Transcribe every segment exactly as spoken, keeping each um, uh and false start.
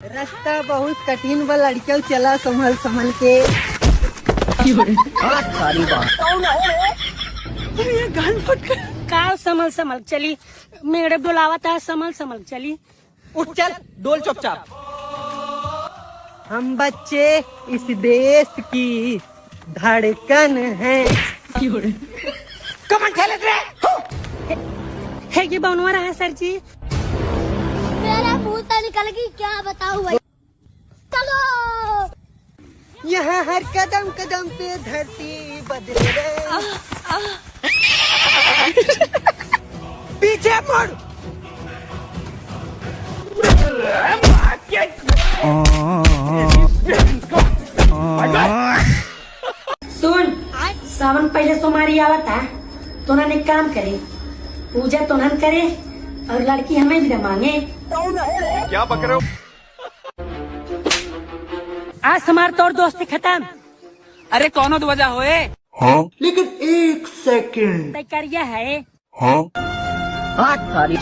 रास्ता बहुत कठिन बा लड़कियों, चला संभल संभल के। का संभल संभल चली? मेड़े डोलावत है, संभल संभल चली। उठ चल, डोल चुपचाप। हम बच्चे इस देश की धड़कन है। कमन खेलत रे? हे, हे, ये बउनवा रहा सर जी। मेरा मुंह से निकल गई, क्या बताऊं भाई। चलो। यहाँ हर कदम कदम पे धरती बदल रही। पीछे मुड़। सुन, सावन पहले सोमवारी आवता, तोहन एक काम करे, पूजा तोहन करे और लड़की हमें भी दे मांगे। क्या बक रहे हो? आज हमार तोर दोस्ती खत्म। अरे कौनो तो वजह होए। हाँ? लेकिन एक सेकंड। तय करिया है। हाँ? हाथ थारी।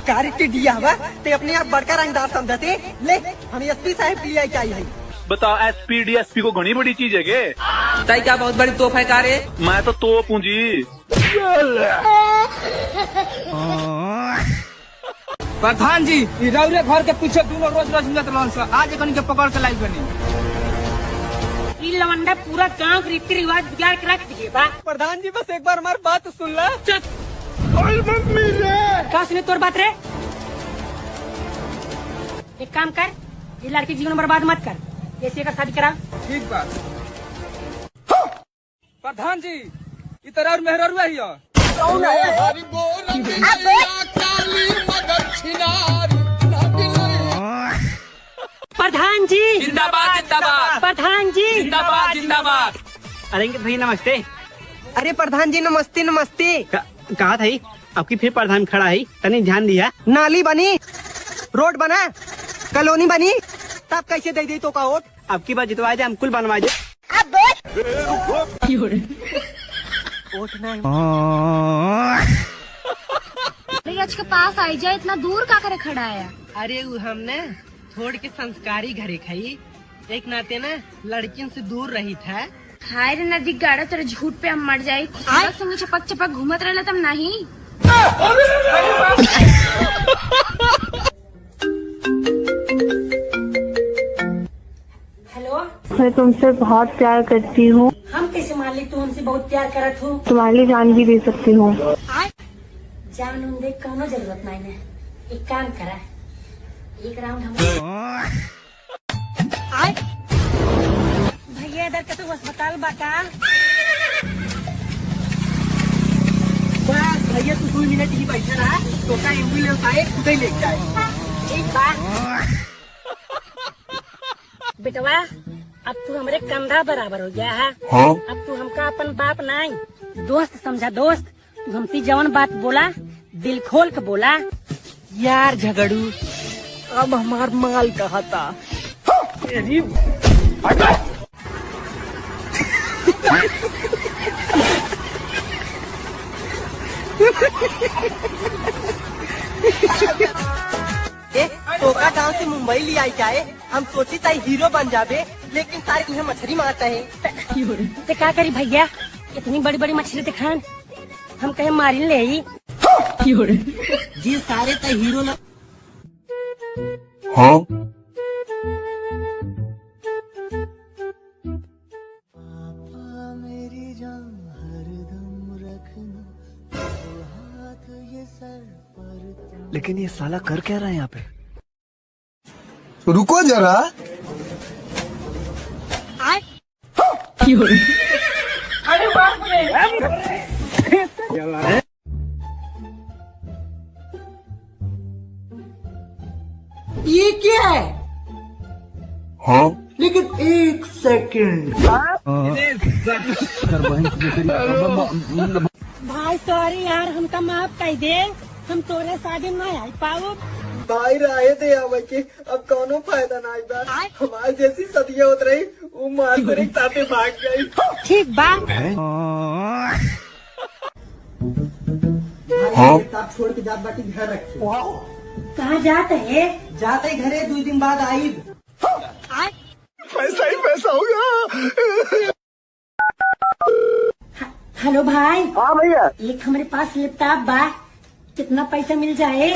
कारी टिड्डिया बा, ते अपने आप बड़का रंगदार समझते। ले, हम एसपी साहब के लिए आई आई है। बताओ, एसपी डीएसपी को घनी बड़ी चीज है के? ताई का बहुत बड़ी तोप है का रे? मैं तो तोप हूँ जी। प्रधान जी, ई रौरे घर के पीछे दूनो रोज रोज मिलत रहन स, आज एकनी के पकड़ के लाइल बनी। ई लवंडा पूरा गांव के रीति रिवाज बिगाड़ के रख दिए बा। प्रधान जी, बस एक बार हमार बात सुन ला। चुप। ओए मम्मी रे। का सुने तोर बात रे? एक काम कर, ई लड़की के जीवन बर्बाद मत कर, ऐसे एकर शादी करा। ठीक बा। प्रधान जी, ई तोरा और मेहररुआ हिया। प्रधान जी। जिंदाबाद, जिंदाबाद। प्रधान जी। जिंदाबाद, जिंदाबाद। अरे अंकित भैया नमस्ते। अरे प्रधान जी नमस्ते, नमस्ते। का, कहा था ही? अब की फिर प्रधान खड़ा है, तनी ध्यान दिया। नाली बनी, रोड बना, कॉलोनी बनी, तब कैसे दे दे तो का वोट? अब की बार जितवा दे, हम कुल बनवा दे। वोट नहीं। अरे, आज के पास आई जाए, इतना दूर का करे खड़ा है? अरे, वो हमने थोड़ के संस्कारी घरे खाई, एक नाते ना लड़किन से दूर रही था। हाय रे नदी गाड़ा, तेरे झूठ पे हम मर जाई। खुशबू के संगे चपक चपक घूमत रहला तब नहीं। हेलो। मैं तुमसे बहुत प्यार करती हूँ। हम कैसे मान ली तू हमसे बहुत प्यार करत हो? तुम्हारे लिए जान भी दे सकती हूँ। जान उन दे कौनो जरूरत नहीं ने। एक काम करा, एक राउंड हम भैया, इधर के तो अस्पताल बा का? बस भैया, तू दो मिनट ही बैठा रहा, तो का एम्बुलेंस आए, खुद ही लेके जाए। ठीक बा। बेटवा, अब तू हमरे कंधा बराबर हो गया है। हाँ? अब तू हमका अपन बाप नाई, दोस्त समझा, दोस्त। तू हमसे जवन बात बोला, दिल खोल के बोला। यार झगड़ू, अब हमार माल कहाँ था? तेरी ए, तोका गांव से मुंबई ले आई जाए, हम सोची ताई हीरो बन जाबे, लेकिन सारे इहे मछरी मारता है। ते का करी भैया, इतनी बड़ी बड़ी मछली दिखान, हम कहे मारिन ले ही। जी सारे त हीरो ना। हाँ? लेकिन ये साला कर क्या रहा है यहाँ पे? रुको जरा। अरे बाप रे। ये क्या है? हाँ? लेकिन एक सेकंड। भाई सॉरी यार, हमका माफ कर दे, हम तोरे शादी में आई पाओ। भाई रहे दे आवे के, अब कौनो फायदा ना बा। आय। हमार जैसी सदिया होत रही, वो मार पर एक साथे भाग गई। ठीक बा। हैं? हाँ? लैपटॉप छोड़ के जात बाटी, ध्यान रखिए। कहाँ जात है? जात है घरे, दो दिन बाद आइब। पैसा ही पैसा होगा। ह-, हेलो भाई। हाँ भैया। एक हमरे पास लैपटॉप बा, कितना पैसा मिल जाए?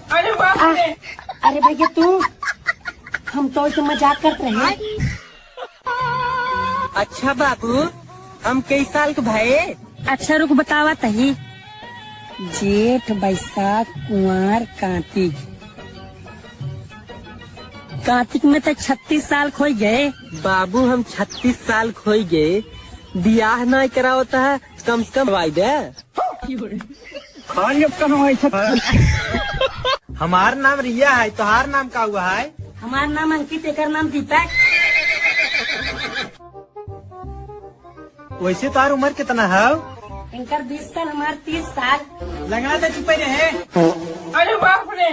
अरे बाप रे। अरे भैया तू, हम तो इसे मजाक करत रहे। अच्छा बाबू, हम कई साल के भए? अच्छा रुक बतावा तही। जेठ, बैसाख, कुआर, कातिक। कातिक में तो छत्तीस साल खोई गए। बाबू हम छत्तीस साल खोई गए, बियाह ना करावता है, कम से कम भाई दे। खाली अब कहाँ है छत्तीस? हमार नाम रिया है, तोहार नाम का हुआ है? हमार नाम अंकित, एकर नाम दीपक। वैसे तोहार उम्र कितना है? इनकर बीस साल, हमार तीस साल। लंगड़ा तो चुपे रहे। अरे बाप रे।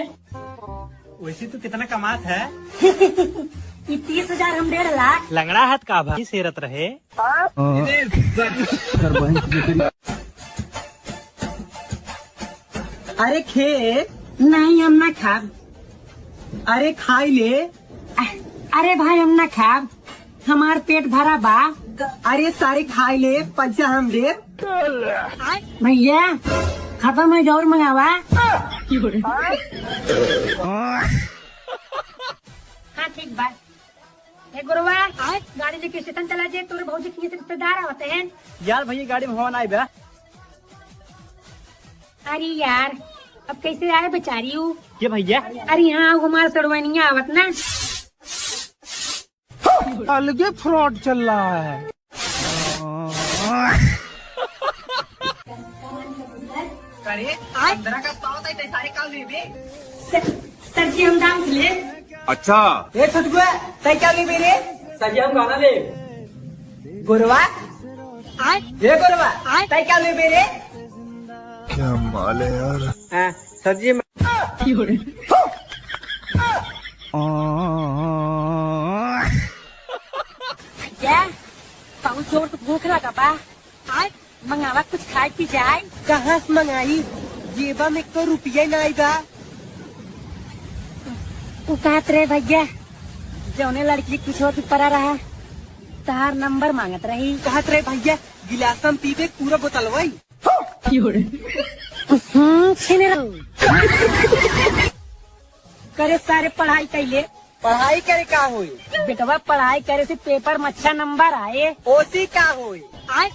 वैसे तू कितना कमात है? ई तीस हजार, हम डेढ़ लाख। लंगड़ा हाथ का भाई सेरत रहे। अरे खे। नहीं, हम ना खाब। अरे खाई ले। अरे भाई, हम ना खाब, हमार पेट भरा बा। अरे सारे खाई ले, पैसा हम देब। भैया, खत्म है, और मंगावा। हाँ, ठीक बा। ए गुरुआ, गाड़ी लेके स्टेशन चला जे, तोरे भौजी के रिश्तेदार आवत हैं। यार भैया, गाड़ी में हवा नाई बा। अरे यार, अब कैसे आए बेचारी ऊ? के भैया? अरे हाँ, वो हमार सड़वनिया आवत ना। अलगे फ्रॉड चल रहा है। अरे, पंद्रह का पाव तय सारे काल में बे। सर, सर जी, हम दाम ले। अच्छा। ए छोटुआ, तय क्या लेबे रे? सर जी, हम गाना ले। गोरवा? आय? ए गोरवा, आय? तय क्या लेबे रे? क्या माल है यार? हाँ, सर जी, हम भैया, बहुत जोर से भूख लगा बा। आय? मंगावा कुछ खाए पी जाए। कहाँ से मंगाई? जेबा में एको रुपया नाई बा। उ कहत रहे भैया, जौने लड़की कुछ होत पड़ा रहा, तहार नंबर मांगत रही। कहत रहे भैया, गिलासम पीबे पूरा बोतलवा ही। हम्म, छीने रहो। करे सारे पढ़ाई कैले। पढ़ाई करे का होई? बेटवा पढ़ाई करे से पेपर में अच्छा नंबर आए। ओसी का होई? आए?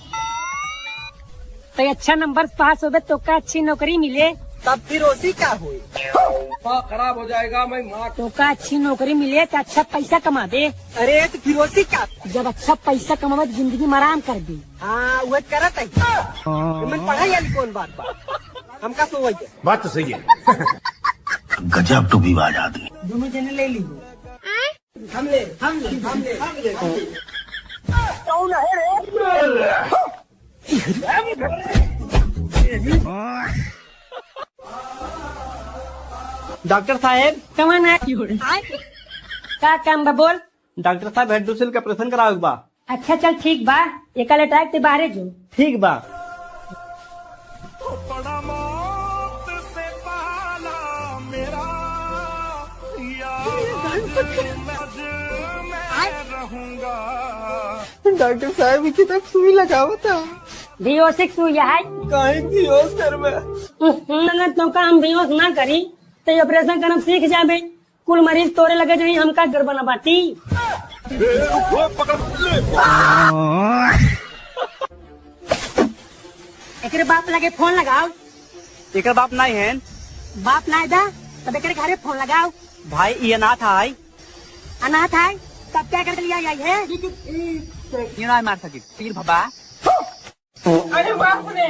तो अच्छा नंबर से पास होबे तो का अच्छी नौकरी मिले। तब फिर ओसी का होई? दिमाग खराब हो जाएगा, मैं मार। तो का अच्छी नौकरी मिले तो अच्छा पैसा कमा दे। अरे तो फिर ओसी का? जब अच्छा पैसा कमावे तो जिंदगी में आराम कर दे। हाँ, वह करत है। मन पढ़ाई वाली कौन बात बा? हमका सोवई दे। बात तो सही है। गजब टू भी बाज आदमी। दोनों जने ले लीजिए। हम ले, हम ले, हम ले, हम ले, हम ले। कौन है रे? डॉक्टर साहेब। कौन है? का काम बा बोल? डॉक्टर साहब, हेड डोसिल का ऑपरेशन करावे के बा। अच्छा, चल ठीक बा, एका लेटाए के बाहरे जो। ठीक बा। डॉक्टर साहब, ई कितना सुई लगावता। बेहोशी के सुई है। काहे बेहोश करबे? हम्म, अगर तोका हम बेहोश ना करी, तो ये ऑपरेशन करम सीख जाबे। कुल मरीज तोरे लगे जाई, हमका गड़बड़ बाटी। एकरे बाप लगे फोन लगाओ। एकर बाप नाई है। बाप नाई बा, तब एकरे घरे फोन लगाओ। भाई, ये अनाथ है। अनाथ है? तब क्या कर लिया आई है? ये ना मार सकी, तीर भबा। अरे बाप रे।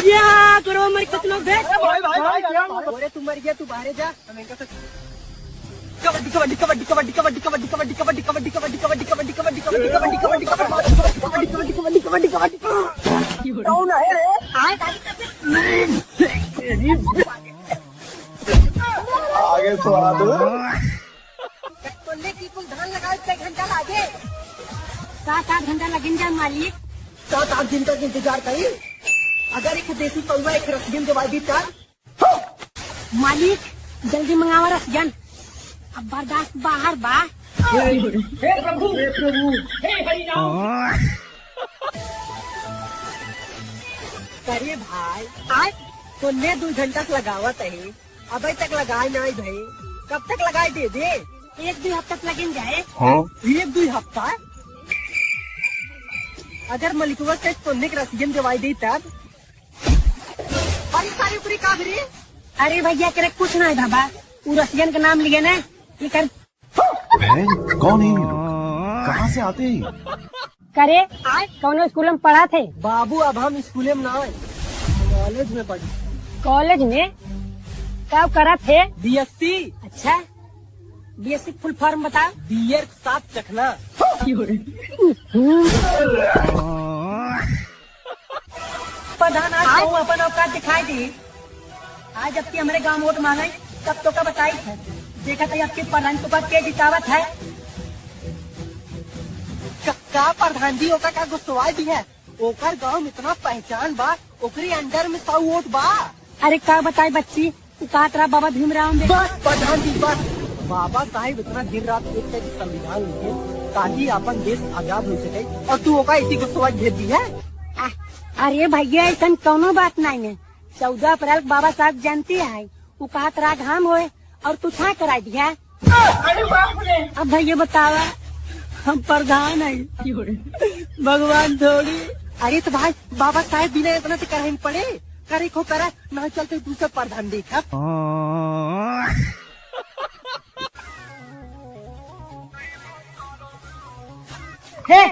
या, करो मर कितना बे। भाई, भाई, भाई, भाई, अरे तू मर गया, तू बाहरे जा, हम इनका से कबड्डी, कबड्डी, कबड्डी, कबड्डी, कबड्डी। कौन है रे? आगे स्वाद। तोले की कुल धान लगावे के घंटा लागे। सात आठ घंटा लगिन जाए मालिक। सात आठ दिन तक इंतजार करी। अगर एक देसी पौवा एक रसगुन दवाई दी तब। मालिक, जल्दी मंगावा रसगुन। अब बर्दाश्त बाहर बा। हे प्रभु, हे प्रभु, हे हरि राम। अरे भाई, आज तोने दो घंटा से लगावत है, अबे तक लगाए नाई भाई, कब तक लगाए दे दे? एक दो हफ्ता तक लगिन जाए। हाँ? एक दो हफ्ता? अगर मलिकवा से तोने के रसगुन दवाई दी तब? अरे सारी ऊपरी का भी रे? अरे भैया, करे कुछ ना है बाबा, उ रसगुन के नाम लिए ना, ये कर। हैं? कौन है ये लोग? कहाँ से आते हैं? करे, कौनो स्कूल में पढ़ा थे? बाबू, अब हम स्कूल में ना आए, कॉलेज में पढ़ी। कॉलेज में? का करा थे? बीएससी। अच्छा, बीएससी फुल फॉर्म बता। बियर के साथ चखना। प्रधान, आज कहूँ अपन औकात दिखाई दी। आज जबकि हमरे गाँव वोट मांगे, तब तो का बताई है। देखा था आपके प्रधान को का के जितावत है। का, का प्रधान जी, ओका का गुस्सवा दी है? ओकर गाँव में इतना पहचान बा, ओकरे अंडर में सौ वोट बा। अरे का बताई बच्ची, तू कहत रहा बाबा भीमराव अम्बेडकर। बस प्रधान जी, बस। बाबा साहेब इतना दिन रात एक करके संविधान लिखे, ताकि अपन देश आजाद हो सके, और तू ओका इसी को सोच भेज दी है। आ, अरे भैया, ऐसन कौनो बात नहीं है। चौदह अप्रैल के बाबा साहेब जयंती है, उ कहत रहा घाम होए और तू छाँह कराई दिया। अरे बाप रे। अब भैया बतावा, हम प्रधान है, भगवान थोड़ी। अरे तो भाई, बाबा साहेब बिना इतना तो करही पड़े, करे को करा, ना चलते दूसरा प्रधान देखा। हे,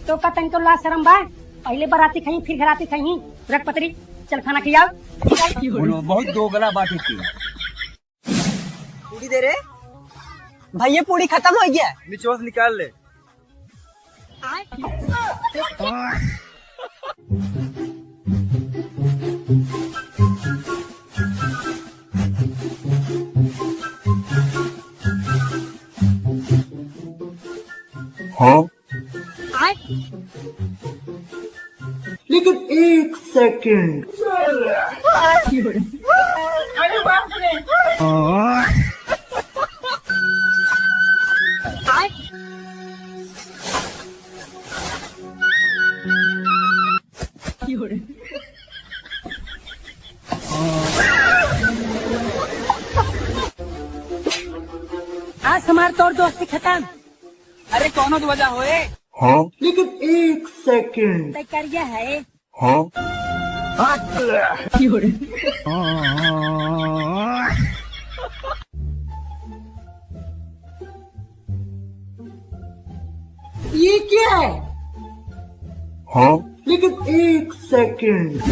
तो का तनिको लाज शरम बा? पहिले बराती खाई, फिर घराती खाई। रख पतरी, चल खाना खियाओ। बोलो, बहुत दोगला बात है की। पूरी दे रे। भैया, पूरी खत्म हो गया। निचोड़ से निकाल ले। हाँ? लेकिन एक सेकंड। अरे बाप रे। आज हमार तोर दोस्ती खत्म। अरे कौनो तो वजह होए। हाँ? लेकिन एक सेकंड। तय करिया है। हाँ? ये क्या है? हाँ? लेकिन एक सेकंड।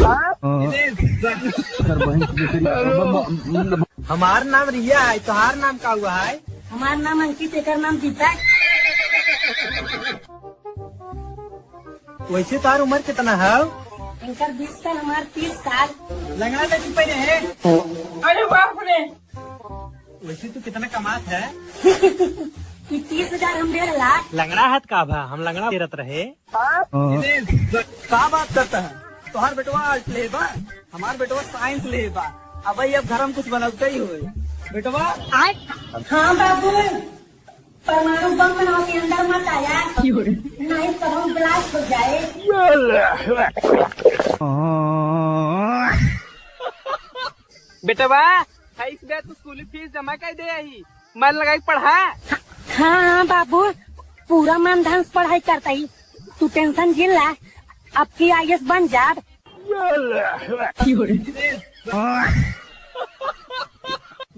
हमार नाम रिया है, तोहार नाम का हुआ है? हमार नाम अंकित, एकर नाम दीपक। वैसे तोहार उम्र कितना है? इनकर बीस साल, हमार तीस साल। लंगड़ा बेटी पहले है। अरे बाप रे। वैसे तू कितना कमात है? कि तीस हजार हम डेढ़ लाख। लंगड़ा हाथ का भा, हम लंगड़ा पेरत रहे। का बात करता है? तोहार बेटवा आर्ट ले बा, हमार बेटवा साइंस ले बा। अब भाई, अब घर में कुछ बनौते ही होए। बेटवा। हाँ बाबू, परमाणु बम बनाओ के अंदर मत आया, नहीं तो हम ब्लास्ट हो जाए। बेटवा, है इस बार तू स्कूल फीस जमा कर दे आई, मन लगाई पढ़ा। हाँ, हाँ बाबू, पूरा मन ध्यान से पढ़ाई करता ही। तू टेंशन जिन ला, अब की आईएएस बन जाब।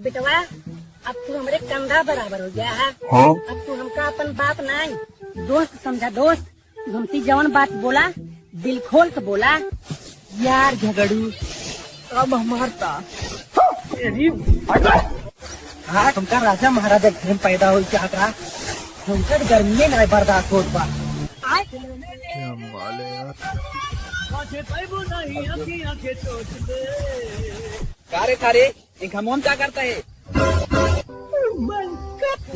बेटवा, अब तू हमरे कंधा बराबर हो गया है। हाँ? अब तू हमका अपन बाप नाई, दोस्त समझा, दोस्त। तू हमसे जवन बात बोला, दिल खोल के बोला। यार झगड़ू, अब हमार ता। तेरी हाँ, हमका राजा महाराजा घर में पैदा होई चाहत रहा, हमका गर्मी ना बर्दाश्त होत बा। क्या माल है यार। का रे, का रे, ये घमोन क्या करता है?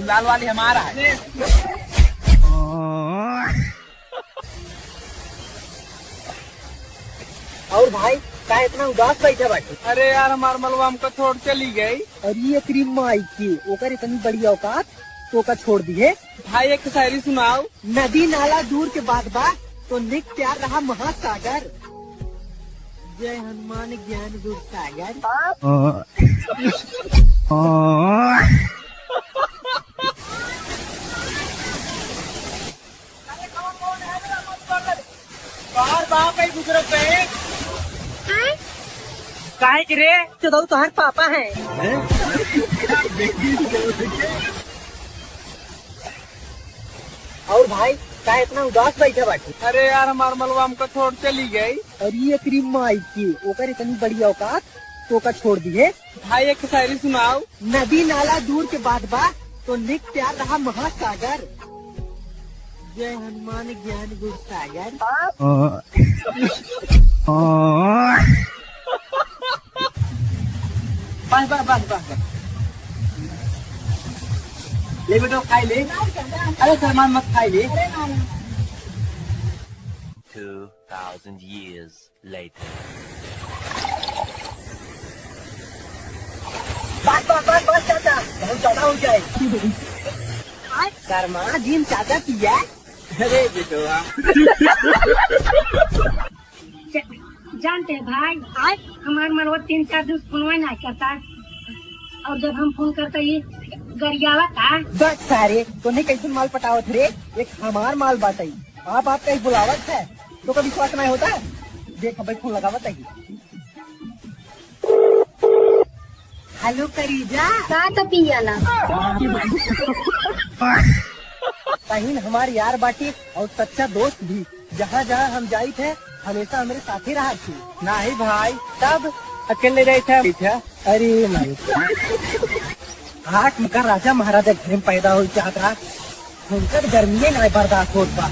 लाल वाली हमारा है। और भाई, का इतना उदास बैठा बाटे? अरे यार, हमार मलवा हमका छोड़ चली गई। अरे एकरी माई के, ओकर इतनी बड़ी औकात, तो का छोड़ दिए। भाई, एक शायरी सुनाओ। नदी नाला दूर के बात बा, तो निक प्यार रहा महासागर। जय हनुमान ज्ञान गुण सागर। बाहर बाप है बुजुर्ग पे। काहे के रे? चुदऊ तोहर पापा है। और भाई, का इतना उदास बैठा बाटे? अरे यार, हमार मलवा हमका छोड़ चली गई। अरे एकरी माई के, ओकर इतनी बड़ी औकात, तो का छोड़ दिए। भाई, एक शायरी सुनाओ। नदी नाला दूर के बात बा, तो निक प्यार रहा महासागर। जय हनुमान ज्ञान गुण सागर। बस, बस, बस, बस, बस। ले बेटो, खाई ले। अरे शर्मा मत, खाई ले। Two thousand years later. बस, बस, बस, बस, चाचा, बहुत ज्यादा हो जाए। शर्मा जिन चाचा पिया। अरे बेटवा। जानते हैं भाई, आज हमार मलवा तीन चार दिन फोनवा ना करता, और जब हम फोन करता, ये गरियावा था। बस सारे, तोने कैसे माल पटावत रे? एक हमार माल बाटई, आप, आप कहीं बुलावत है, तो कभी विश्वास नहीं होता। देख भाई, फोन लगावत है। हेलो करीजा। का त पियाला? तहिन हमार यार बाटी और सच्चा दोस्त भी। जहाँ जहाँ हम जाई थे, हमेशा हमरे साथे रहा थी। नहीं भाई, तब अकेले रही थे। अरे माई, आठ मकर राजा महाराजा घर में पैदा हो चाहत रहा, हमका तो गर्मी ना बर्दाश्त होत बा।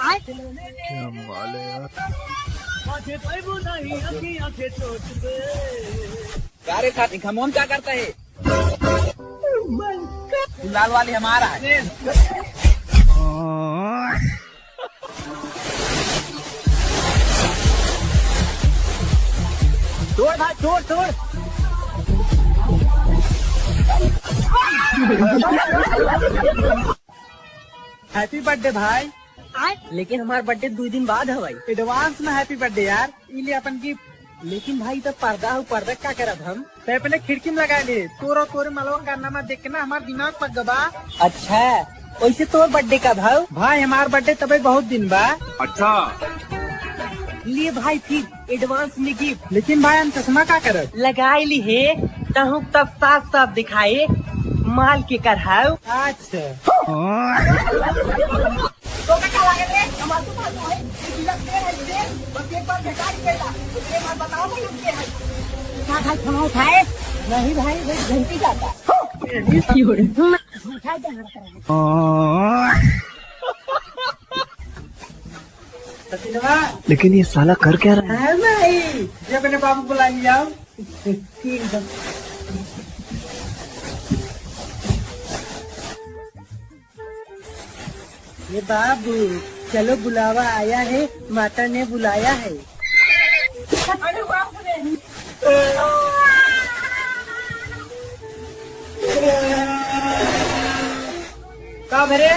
क्या माल है यार। का रे खाती, खमोन क्या करता है? लाल वाली हमारा है। तोड़ भाई, तोड़, तोड़। Happy birthday भाई। आय? लेकिन हमार birthday दो दिन बाद है भाई। Advance में happy birthday यार। ई ले अपन gift। लेकिन भाई, तो पर्दा हो, पर्दा का करब हम? ते अपने खिड़की में लगा ले। तोर और तोरे मलवा का नाम देख के ना हमार दिमाग पक गबा। अच्छा, वैसे तोर birthday कब हौ? भाई, हमार birthday तबे बहुत दिन बा। अच्छा। लिए भाई, फिर advance में gift। लेकिन भाई, हम चश्मा का करब? लगाई ली है, तहु तब साफ साफ दिखाए माल के करहाव। अच्छा। तोका का लागत रे? हमार तो बात है, ये बिलक दे है, दे, बस एक बार भेटा ही गइला। तो एक बार बताओ भाई, हम के है? का भाई, फोन उठाए? नहीं भाई, वो घंटी जाता। की हो रे? उठा दे, हमारा करा। सचिनवा। लेकिन ये साला कर क्या रहा है? हाँ भाई, ये अपने बाबू बुला लिया। ठीक है। ए बाबू, चलो बुलावा आया है, माता ने बुलाया है। अरे बाप रे। का भरे?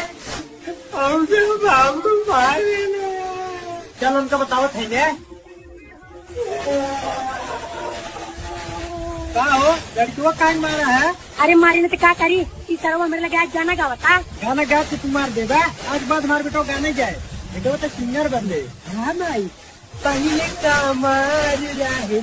हमसे बाबू मारे ना। चल उनका बतावत है ने। का हो, लड़कियों काहे मारा है? अरे मारे न त का करी, ई सरवा हमरे लगे आज गाना गावता। गाना गा के तू मार देबा, आज बाद हमार बेटवा गाने जाए, बेटवा तो singer बन ले। हाँ माई, पहिले कमर रहे,